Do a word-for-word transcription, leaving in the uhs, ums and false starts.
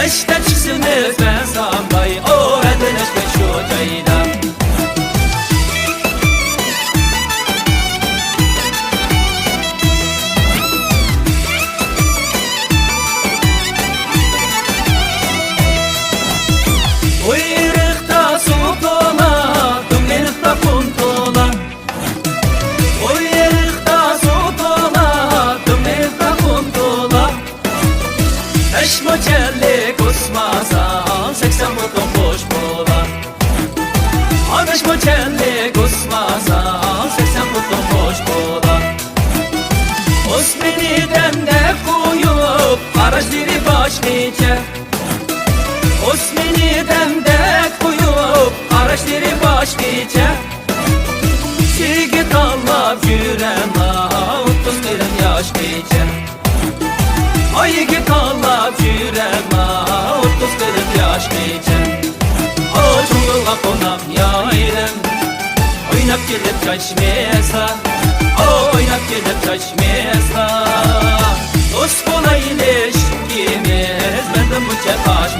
ئىشتە چىقسىمىز مەن سامباي، ئو، ئەدىلەشمەي شۇ جايدا. ئۇيرۇقتا سۇ تولا، دۇمىنىقتا قۇم تولا. ئۇيرۇقتا سۇ تولا، دۇمىنىقتا قۇم تولا. بەش مۇچەللىك ئوسماسا، سەكسەن پۇتۇڭ بوش بولا. ئا، بەش مۇچەللىك ئوسماسا، سەكسەن پۇتۇڭ بوش بولا. ئوسمىنى دەمدەك قويۇپ، قاراشلىرى باشقىچە. ئوسمىنى دەمدەك قويۇپ، قاراشلىرى باشقىچە. سىزگە تاللاپ يۈرەملا، ئوتتۇز قېرىم ياشقىچە. ئايگە تاللاپ يۈرەملا، ئوتتۇز قېرىم ياشقىچە. ئو، چوڭ يولغا قونام يايدىم، ئويناپ كېلىپ چاچمىسا. ئو، ئويناپ كېلىپ چاچمىسا. دوست بولايلى ئىككىمىز، مەندىن بۇنچە قاچ